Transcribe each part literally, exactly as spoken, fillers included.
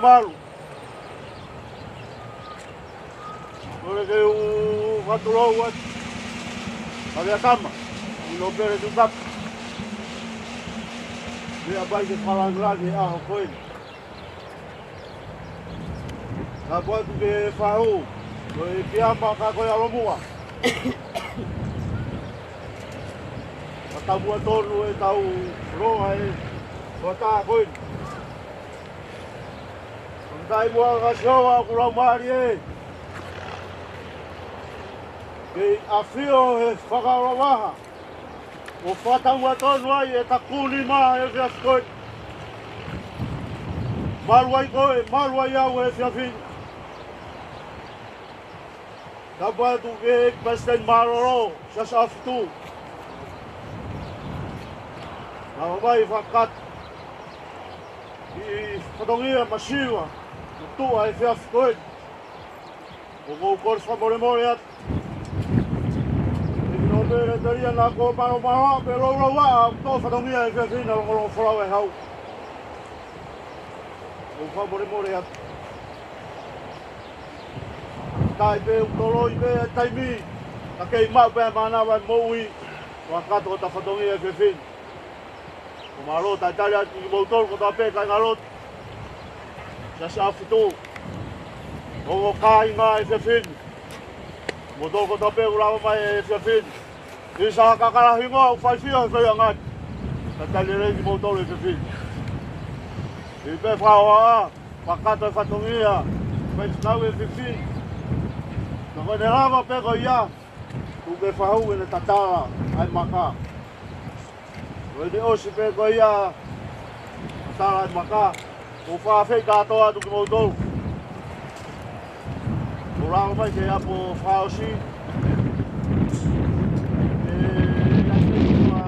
Malu. Kole ke u fakatulou atu. Kavea tama. ʻI Lopele Tukapu. Meʻa mai ke fakalāngilangi he ʻaho ko eni. Tapu atu ki he fahu. Ko e Piama ka ko e ʻAlomuʻa. Ka tapu atu tonu e tau loa e. Ko tā ko eni. Ka muʻa ka Sihova ʻoku laumālie. Kei ʻafio he fakaʻofoʻofa. ʻO fakatauʻatāina ai e taku nima he efiafi ko eni. Malu ai koe, malu ai au he efiafi ni. Tapu atu ki he Palesiteni Mālōlō, Siaosi ʻAhofitu. Naʻa ne fakakakato ʻi he fatongia masiva, ʻo tuʻu he efiafi ko eni. ʻOku ou kole fakamolemole atu. ʻI he nōmele telia naʻa ko e mālōlō pē lōloa, ʻoku tō fatongia he efiafi ni naʻa longolongo folau e hau. ʻOku ou fakamolemole atu. Taʻe pē ʻoku toloi pē e taimi. Ka kei maʻu pē mānava e moʻui. Fakakakato ʻo tā fatongia he efiafi ni. ʻOku mālō talitali atu kimoutolu kotoa pē kāinga lotu. Siaosi ʻAhofitu. Ongo kāinga he efiafi ni. Kimoutolu kotoa pē ʻoku lava mai he efiafi ni. ʻI Sakakalahingoa ʻoku fai fio he fai angani. Talitali lelei kimoutolu he efiafi ni. ʻI pē fakaʻofoʻofa, fakakakato e fatongia. Fai fekau he efiafi ni. Ka ko ʻene lava pē ko ia. Tuku ke fahu ʻene tatala ʻa e maka. Ko ʻene ʻosi pē ko ia tatala ʻa e maka. ʻOku ou fakaafeʻi kātoa atu kimoutolu. ʻOku lava mai ke apo fakaʻosi. ʻE, ia ke ua.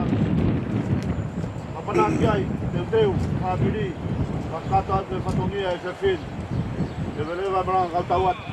Mapanaki ai, teuteu, fāmili. Fakakakato atu e fatongia he efiafi ni. Leveleva e malanga kau tau atu.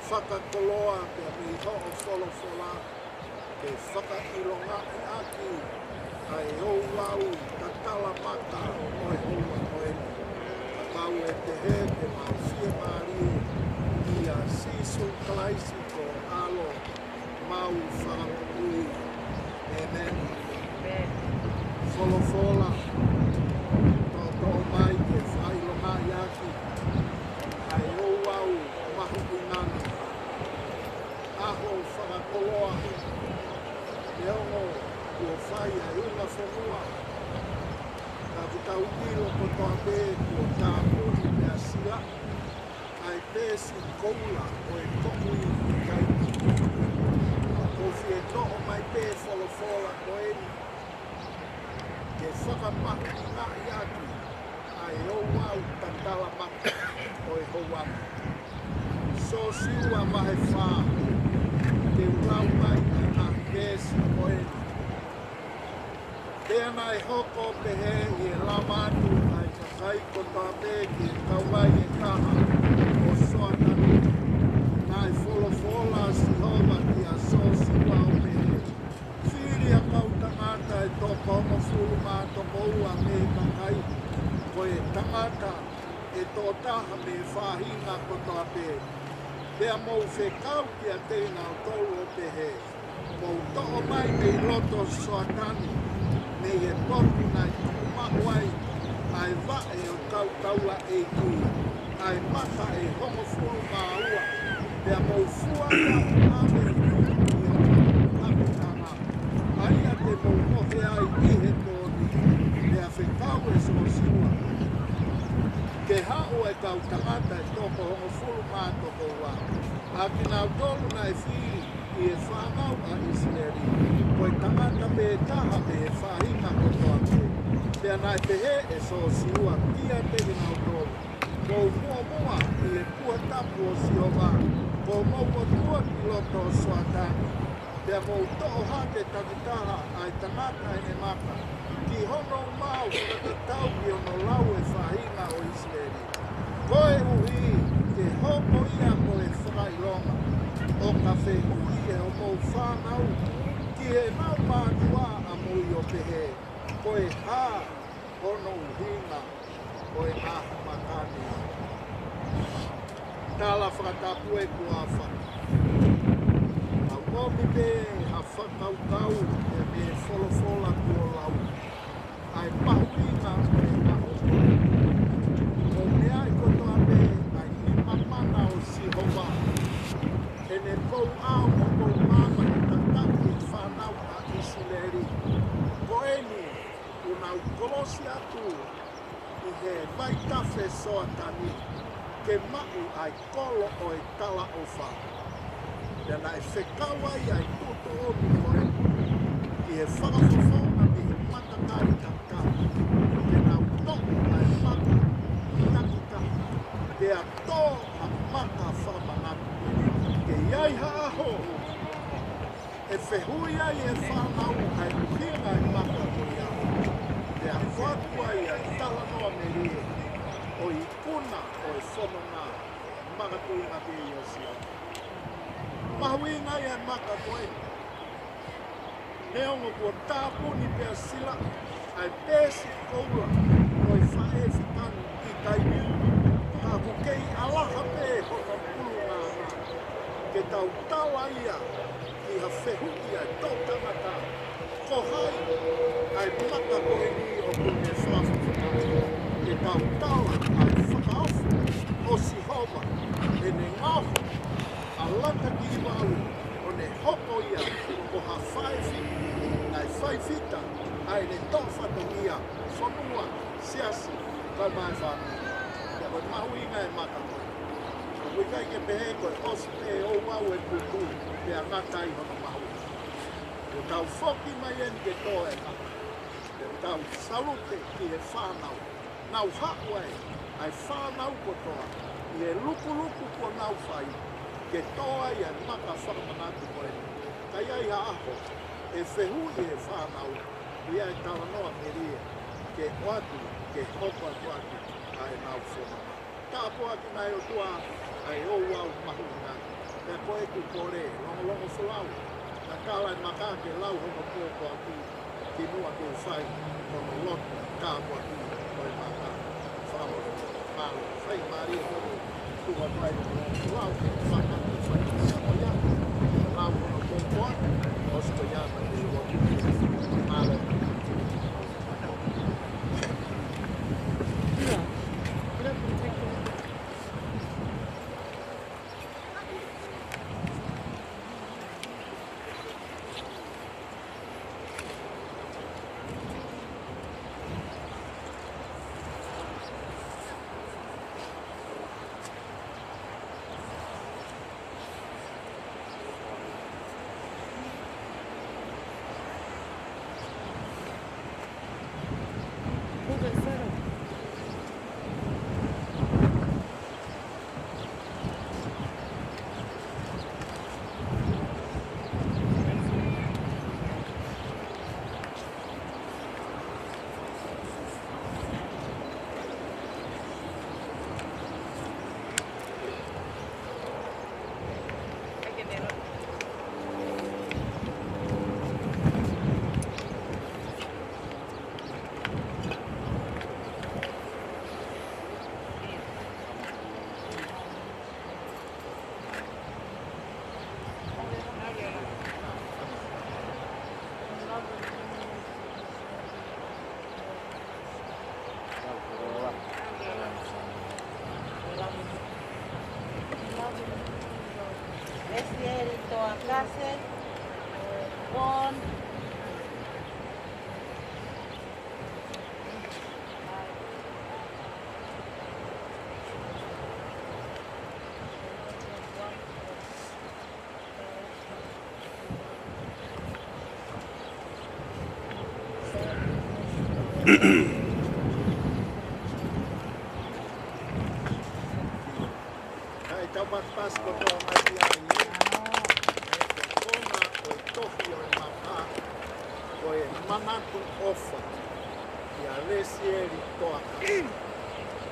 Fakakoloa pea mei hoʻo folofola ke fakaʻilongaʻi ʻaki ʻa e ouau tatala maka ʻo e houa ko eni. Kapau ʻe pehē te mau fiemālie ʻia Sīsū Kalaisi ko ho ʻAlo mau Fakamoʻui. ʻĒmeni. Folofola, toʻotoʻo mai ke fakaʻilongaʻi ʻaki ʻa e ouau mahuʻinga ni. ʻAho fakakoloa, neongo kuo fai ʻa e unga fonua, ka ʻoku tau ʻilo kotoa pē kuo tāpuni pea silaʻi ʻa e peesi koula ʻo e koʻui ʻikai. ʻOku fie toʻo mai pē folofola ko eni ke fakamahuʻingaʻi ʻaki ʻa e ouau tatala maka ʻo e houa ni. Siosiua vahe fā, te u lau mai ʻa e ngaahi veesi ko eni. Pea naʻe hoko ʻo pehē ʻi he lava atu ʻa e kakai kotoa pē ki he kauvai ʻe taha ʻo Soatani, naʻe folofola ʻa Sihova kia Siosiua ʻo pehē, Fili ʻa e kau tangata ʻe toko hongofulu mā toko ua mei he kakai, ko e tangata ʻe toko taha mei he faʻahinga kotoa pē. Pea mou fekau kiate kinautolu ʻo pehē, Mou toʻo mai mei loto Soatani, mei he potu naʻe tuʻu maʻu ai ʻa e vaʻe ʻo e kau taulaʻeiki, ʻa e maka ʻe hongofulu mā ua, pea mou fua ia ʻo ʻave ʻi hono takitanga, ʻa ia te mou mohe ai ʻi he pō ni. Pea fekau ʻe Siosiua ke haʻu ʻa e kau tangata ʻe toko hongofulu mā toko ua, ʻa kinautolu naʻe fili ʻi he fānau ʻa ʻIsileli, ko e tangata pē taha mei he faʻahinga kotoa pē. Pea naʻe pehē ʻe Siosiua kiate kinautolu, Mou muʻomuʻa ʻi he puha tapu ʻo Sihova ko homou ʻOtua ki loto Soatani, pea mou toʻo hake takitaha ʻa e tangata ʻene maka ki hono umau fakatatau ki hono lau ʻa e faʻahinga ʻo ʻIsileli, koeʻuhi ke hoko ia ko e fakaʻilonga, ʻo ka fehuʻi ʻe homou fānau ki heʻenau mātuʻa ʻamui ʻo pehē, Ko e hā hono ʻuhinga ʻo e ngaahi maka ni? Tala fakatapu ʻe kuafa. Tau ʻomi pē ha fakakaukau ʻi he folofola kuo lau, ʻa e mahuʻinga ʻo e ʻaho ko eni. Ko e meʻa kotoa pē ʻa e mamana ʻo Sihova, ʻene pou ʻao mo e pou maama ʻi he tataki e fānau ʻa ʻIsileli. Ko eni, kuo nau kolosi atu ʻi he vaitafe Soatani ke maʻu ʻa e kolo ʻo e talaʻofa. Pea naʻe fekau ai ʻa e tuʻutuʻuni ko eni ki he fakafofonga mei he matakali takitaha, ke nau toʻo ʻa e maka takitaha, pea tō ʻa e maka fakamanatu. Ke ʻi ai ha ʻaho ʻe fehuʻi ai ʻe he fānau ʻa e ʻuhinga ʻo e maka ko ia, pea ʻoatu ai ʻa e talanoa melie ʻo e ikuna ʻo e fononga makatuʻunga pē ʻo Sihova. Mahuʻinga ia ʻa e maka ko eni. Neongo kuo tāpuni pea silaʻi ʻa e peesi koula ʻo e faʻē fitanu ʻikai, ka ʻoku kei ʻalaha pē hono ʻulungaanga ke tau tala ia ki ha fehuʻi ʻa e toʻutangata, Ko hai ʻa e maka ko eni ʻoku ne fakafofonga? Ke tau tala ʻa e fakaofo ʻo Sihova, ʻene ngaohi ʻa Lata Kivau ʻo ne hoko ia ko ha faʻē fitanu naʻe fai fita ʻa ʻene toʻo fatongia, fonua, siasi, kae ʻumaʻā e fāmili. Pea ko e mahuʻinga ʻa e maka ko eni. ʻOku ʻikai ke pehē ko e ʻosi pē ʻo ouau e kupu pea ngata ai hono mahuʻinga. Kuo tau foki mai eni ke tō e maka. Pea tau salute ki he fānau. Nau haʻu ai ʻa e fānau kotoa ʻi he lukuluku kuo nau fai ke tō ai ʻa e maka fakamanatu ko eni. Ka ʻi ai ha ʻaho ʻe fehuʻi ʻe he fānau, ʻi ai e talanoa melie ke ʻoatu, ke hoko atu ʻaki ʻa ʻenau fononga. Tāpuaki mai ʻOtua ʻa e ouau mahuʻinga ni. Pea ko ʻeku kole, longolongo folau, naʻa kala e maka ke lau hono pōpoaki, kimuʻa ke fai hono lotu kāpuaki ʻo e maka. Fakamolemole, mālō, faingamālie hono tuku mai hono longolongo folau ke fai atu e faingamālie ko ia, lau hono pōpoaki, ʻosi ko ia naʻa ke lotu. Mālō. Lesieli Toakase, Bon. Kae tau pasipasi kotoa mai ki ai. Ko e konga ʻo e tohi ʻo e maka, ko e Manatu ʻOfa, kia Lesieli Toakase.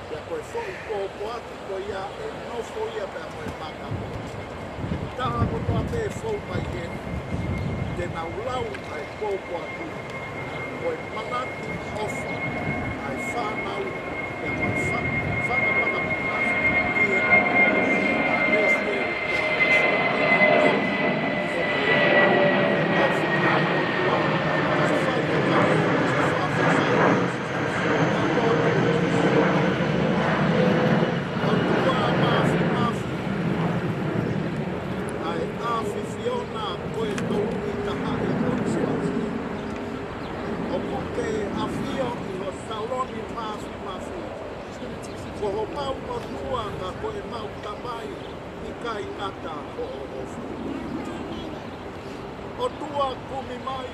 Pea ko e foʻi pōpoaki ko ia ʻe nofo ia pea mo e maka ko ia. Taha kotoa pē ʻe fou mai heni, te nau lau ʻa e pōpoaki, ko e Manatu ʻOfa ʻa e fānau, pea mo e fa-, fanga maka puna, ki he ʻa Lesieli Toakase. ʻOku ke ʻafio ʻi ho saloni māfimafi. Ko homau ʻOtua ka ko ʻemau Tamai, ʻikai ngata hoʻo ʻofa. ʻOtua kumi mai,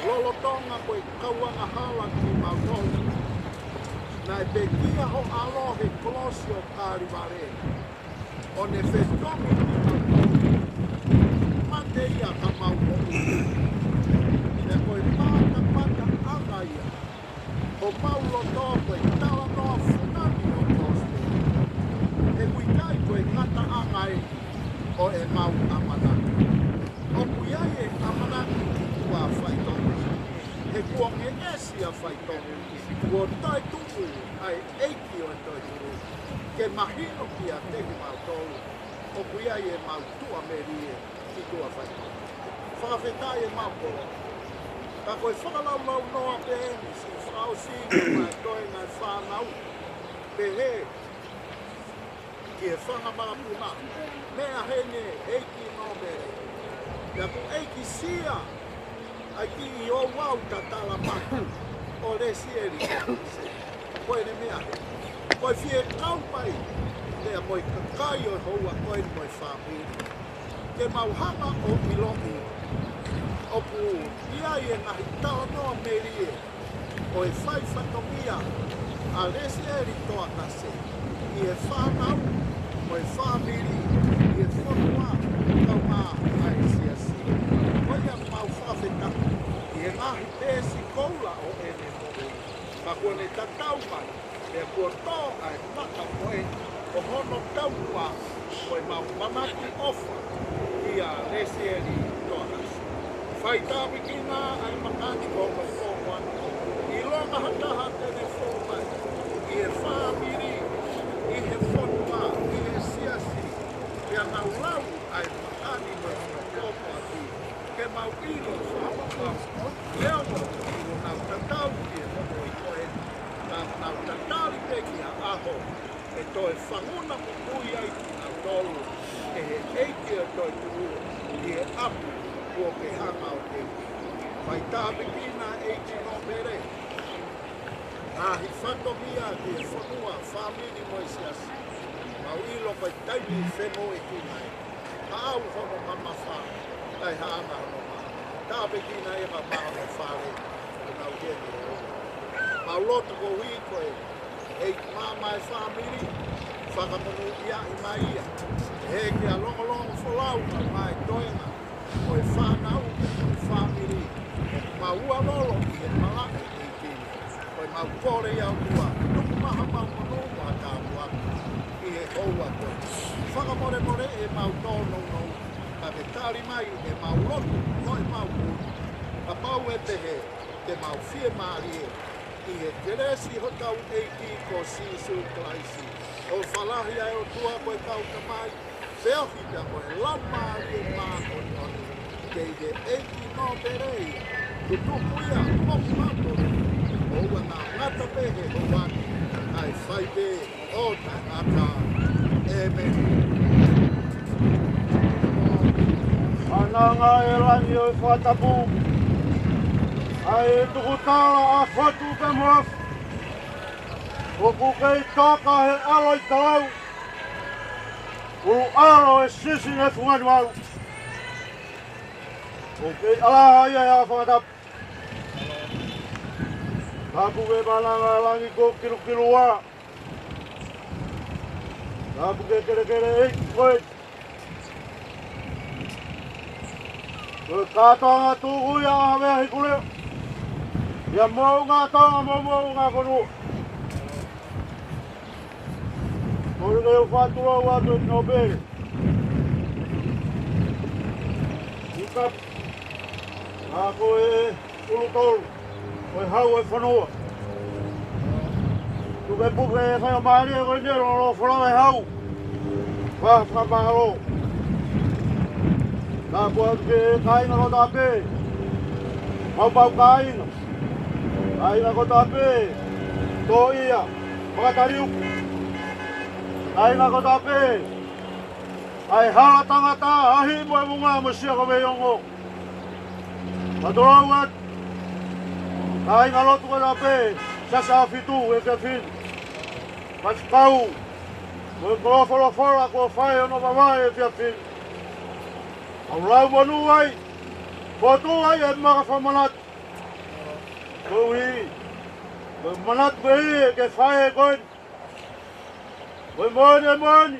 lolotonga ko e kau angahala kimautolu, naʻe pekia ho ʻAlo he kolosi ʻo Kalevale, ʻo ne fetongi kimautolu, mate ia ka mau moʻui. Pea ko e patapataʻanga ia homau loto ko e talanoa fungani ʻo e kolosi. He ʻoku ʻikai ko e ngataʻanga eni ʻo ʻemau ʻamanaki. ʻOku ʻi ai e ʻamanaki ki tuʻa faitoʻo. He kuo ngeʻesi ʻa faitoʻo. Kuo toetuʻu ʻa e ʻEiki ʻo e toetuʻu ke mahino kiate kimautolu ʻoku ʻi ai ʻemau tuʻamelie ki tuʻa faitoʻo. Fakafetaʻi ʻemau koloa. Ka ko e fakalaulaunoa pē eni, siʻi fakaʻosinga ʻa e toenga ʻo e fānau, pehē ki he fanga maka puna, meʻa heni ʻEiki Nōmele. Pea kuo ʻeikisia ʻa e kiʻi ouau tatala maka ʻo Lesieli Toakase. Ko ʻene meʻa heni, ko e fie kau mai, pea mo e kakai ʻo e houa ko eni mo e fāmili, ke mau hanga ʻo ʻiloʻi ʻoku ʻi ai e ngaahi talanoa melie ʻo e fai fatongia ʻa Lesieli Toakase ʻi he fānau mo e fāmili, ʻi he fonua, kae ʻumaʻā ʻa e siasi. Ko ia mau fakafetaʻi ʻi he ngaahi peesi koula ʻo ʻene moʻui, ka kuo ne tatau mai, pea kuo tō ʻa e maka ko ē ʻo hono tauʻa, Ko e mau mamaki ʻofa kia Lesieli Toakasi. Faitāpuekina ʻa e makani ko hono fou ʻana. ʻIlonga ha taha te ne fou mai ʻi he fāmili, ʻi he fonua, ʻi he siasi, pea nau lau ʻa e makani mo hono tōpaki, ke mau ʻilo fakapapau, neongo ʻi honau tatau ki he moʻui ko ē, ka nau tatali pē ki ha ʻaho ʻe toe fanguna pupui ai kinautolu ʻe he ʻEiki ʻo e toetuʻu ʻi he ʻapi kuo ke hanga ʻo teuʻi. Faitāpuekina ʻEiki Nōpele. Ngaahi fatongia ki he fonua, fāmili mo e siasi. Mau ʻilo ko e taimi femoʻuekina ē. Haʻu hono mamafa, kae haʻana hono maʻa. Tāpuekina ia ka maʻa hono fale, ʻo nau heni ʻo. Mau lotu koeʻuhi ko e ʻEiki Māmā ʻo e fāmili, fakamonūʻiaʻi mai ia. He ke a longolongo folau mai, mai toenga, ko e fānau, ko e fāmili, ʻoku mau ʻalu lolo ʻi he malaʻe ʻEiki. Ko e mau kole ia ʻOtua, tuku maha mau monū mo ha tāpuaki ʻi he houa ko ē. Fakamolemole ʻemau tōnounou, ka ke tali mai ʻemau lotu, ko ʻemau ui. Kapau ʻe pehē, te mau fiemālie ʻi he kelesi hotau ʻEiki ko Sīsū Kalaisi. ʻOfa lahi ʻa e ʻOtua ko e kau Tamai, feohi pea mo e Laumālie Māʻoniʻoni. Kei he ʻEiki Nōpele ia, tutuku ia, moʻui māʻoniʻoni, ʻo ua naʻa ngata pē he houa ni, kae fai pē ʻo taʻengata. ʻĒmeni. Ananga e langi ʻo e fakatapu, ʻa e tukutala ʻa Fotu pea mo Afi, ʻoku kei toka he ʻalo ʻi talau, ʻulu ʻalo e sisi ne fungani malu. ʻOku kei ʻalaha ia ʻi he fakatapu. Tapu ke mananga e langi ko kilukilua. Tapu ke kelekele ʻEiki ko e. Ko e kātoanga tuku ia ʻa Havea Hikuleʻo. ʻIa Moʻunga Tonga mo Moʻunga Fonua. Ko e ke u fakatulou atu ʻEiki Nōpele. Ika. Ka ko e ʻulu tolu ʻo e hau ʻo e fonua. Tuku ke puke e faingamālie ko eni ʻo longolongo folau e hau. Fakamālō. Tapu atu ki he kāinga kotoa pē. Maumau kāinga. Kāinga kotoa pē. Tōʻia. Fakataliuku. Kāinga kotoa pē. ʻA e hala tangata, ʻahiʻi mo e vunga mo Siakoveiongo. Fakatulou atu. Kāinga lotu kotoa pē, Siasi ʻa Fitu he efiafi ni. Faifekau, mo e koloa folofola kuo fai hono vavae he efiafi ni. ʻOku lau monū ai, fotu ai e maka fakamanatu. Koeʻuhi, ko e manatu pē ia ke fai e koe. Ko e moʻoni, e moʻoni.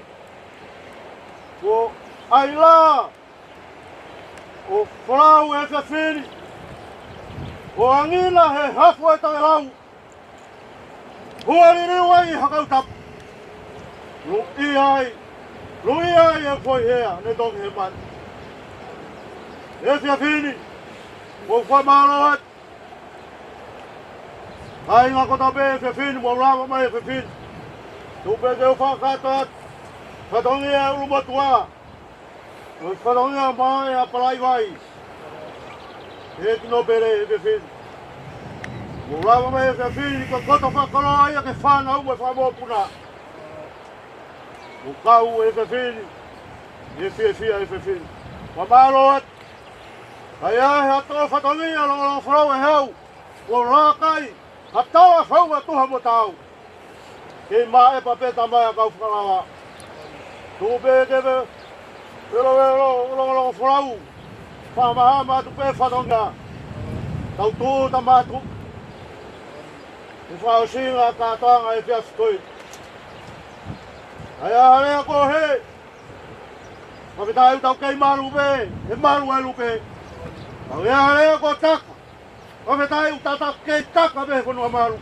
Ko ʻai lā ʻo folau e efiafi ni, ʻo angina he hafu e taʻelau, ʻo liliu ai ha kau tapu. Luʻia ai, luʻia ai e foʻi hea ne toki he mate. Efiafi ni, ʻoku fakamālō atu. Kāinga kotoa pē he efiafi ni, mou lava mai he efiafi ni. Tuku pē ke u fakakakato atu fatongia ʻulumotuʻa. Ko e fatongia mai ʻa Palaivai. ʻEiki Nōpele he efiafi ni. Mou lava mai he efiafi ni, ko e koto fakakoloa ia ki he fānau mo e fanga mokopuna. Mou kau he efiafi ni. He fiefia he efiafi ni. Fakamālō atu. Ka ʻi ai ha toe fatongia longolongo folau e hau, ʻo lākai ha tala fau ʻa tuha mo taau. Kei maʻepa pē Tamai ʻa e kau fakalava. Tuku pē ke ve, velo velo, longolongo folau. Fakamahama atu pē fatongia. Tau tūʻuta mātuʻa. Ke fakaʻosinga kātoanga e efiafi ko ē. ʻA ia ha lea ko hē. Fakafetaʻi ʻoku tau kei malu pē, he malu ʻa e lupe. ʻA ia ha lea ko taka. Fakafetaʻi ʻoku tau kei taka pē he fonua malu.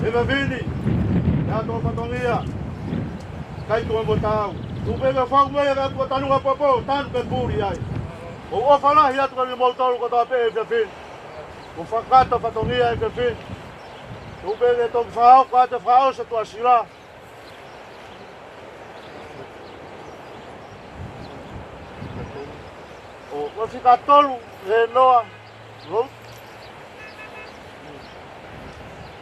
He efiafi ni, ʻi ha toe fatongia. Kai tuʻa mo taau. Tuku pē ke fakamoʻoni ʻa e ʻOtua ʻoku tanu ʻa e popo, tanu pē puli ai. ʻOku ou ʻofa lahi atu kiate kimoutolu kotoa pē he efiafi ni. ʻOku fakakakato e fatongia he efiafi ni. Tuku pē ke toki fakahoko atu e fakaʻosi ʻo e tuʻasila. ʻO, ʻo fika tolu he noa. Lo.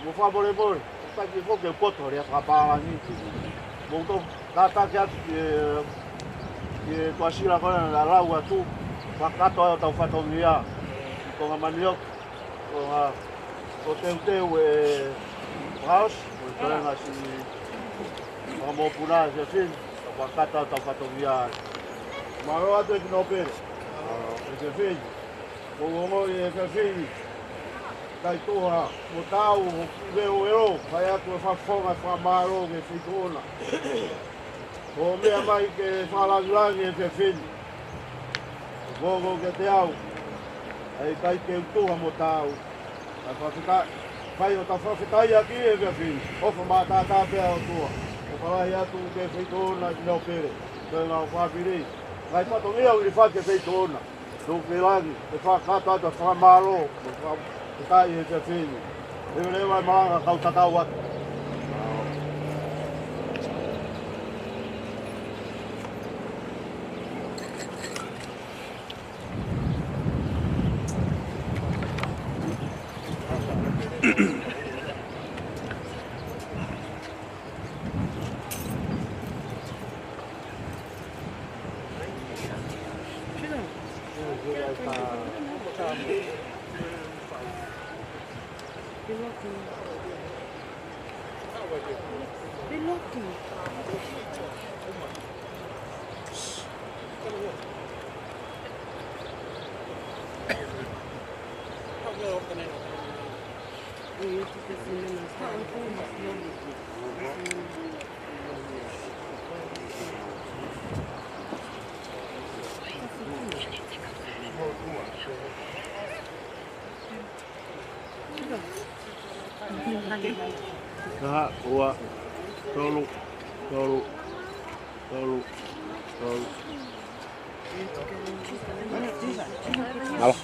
Mo fakamolemole, taki foki e poto lea fakapālangi. Mo to, tataki atu ki he, ki he tuʻasila ko ena naʻa lau atu. Fakakakato ai hotau fatongia. Ko e ngaahi manioki. Ko e ngaahi, ko e teuteu e fakaʻosi, ko e toenga siʻi fakamokopuna he efiafi ni. Fakakakato ai hotau fatongia. Mālō atu e kino pele. ʻEfiafi ni. Ko e ongoʻi e efiafi ni, kai tuha mo taau, ʻoku ou veoveo, fai atu e fakafofonga fakamālō ki he Feituʻu ʻOna. Ko e meʻa mai ke fakalāngilangi e efiafi ni. Ko e ongoʻi kiate au, ʻa e kai ke u tuha mo taau. ʻA e fakafetaʻi, fai hotau fakafetaʻi ʻaki e efiafi ni. ʻOfa mātātā pē ʻa e ʻOtua. ʻOfa lahi atu ki he Feituʻu ʻOna, kino pele. Ko e ngaahi ʻofefine. Ngaahi fatongia ʻoku hilifaki he Feituʻu ʻOna. Tuku ki langi e fakakakato atu e fakamālō mo e fakafetaʻi he efiafi ni. Leveleva e malanga kau tatau atu. Taha, ua, tolu, tolu, tolu, tolu. Ala.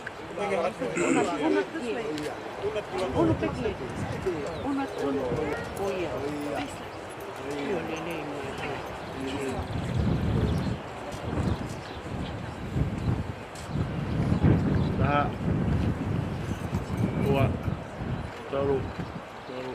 Taha, ua, tolu, tolu.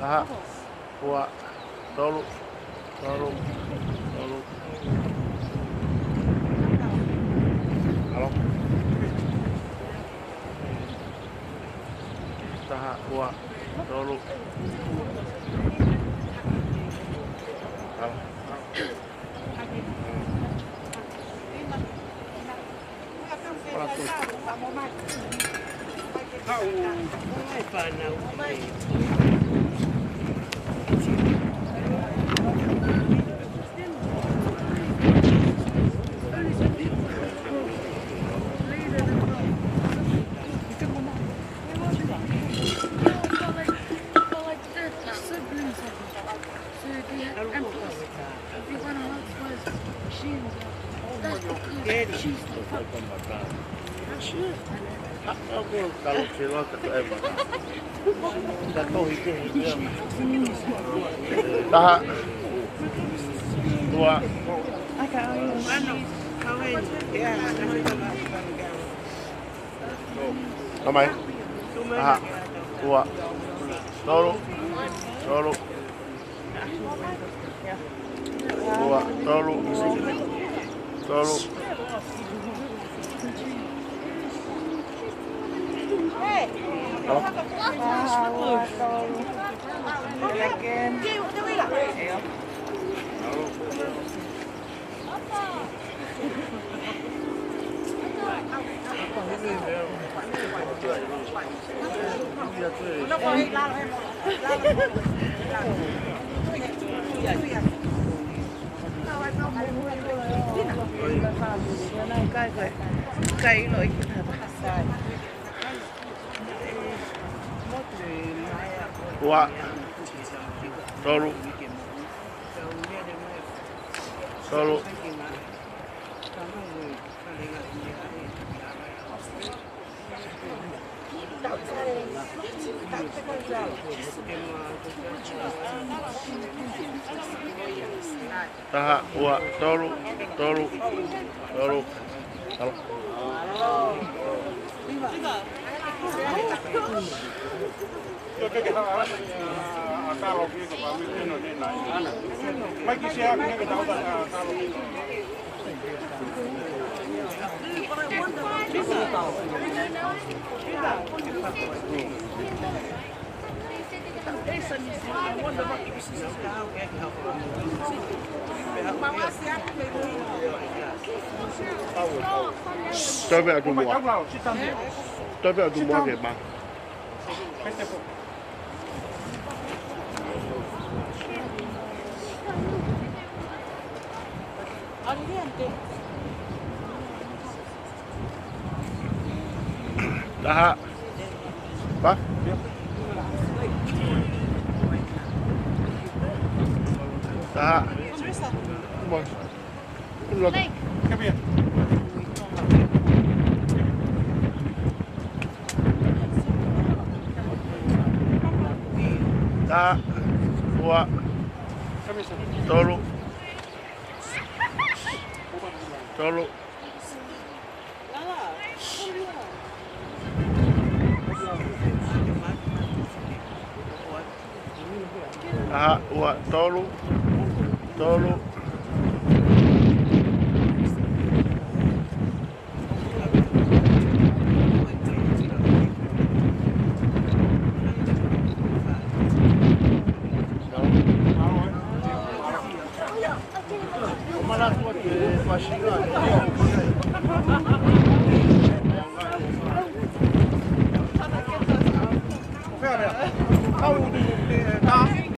Taha, ua, tolu, tolu, tolu. Alo. Taha, ua, tolu. Alo. Taha. Ua. Tamai. Taha. Ua. Tolu. Tolu. Ua, tolu, tolu. Ua, tolu. Ua, tolu, tolu. Taha, ua, tolu, tolu, tolu. Tolu. Toe pē ʻatu muʻa. Toe pē ʻatu muʻa ke ma. Taha. Pa? Taha. Come on. Come here. Taha, ua, tolu, tolu. Taha, ua, tolu, tolu.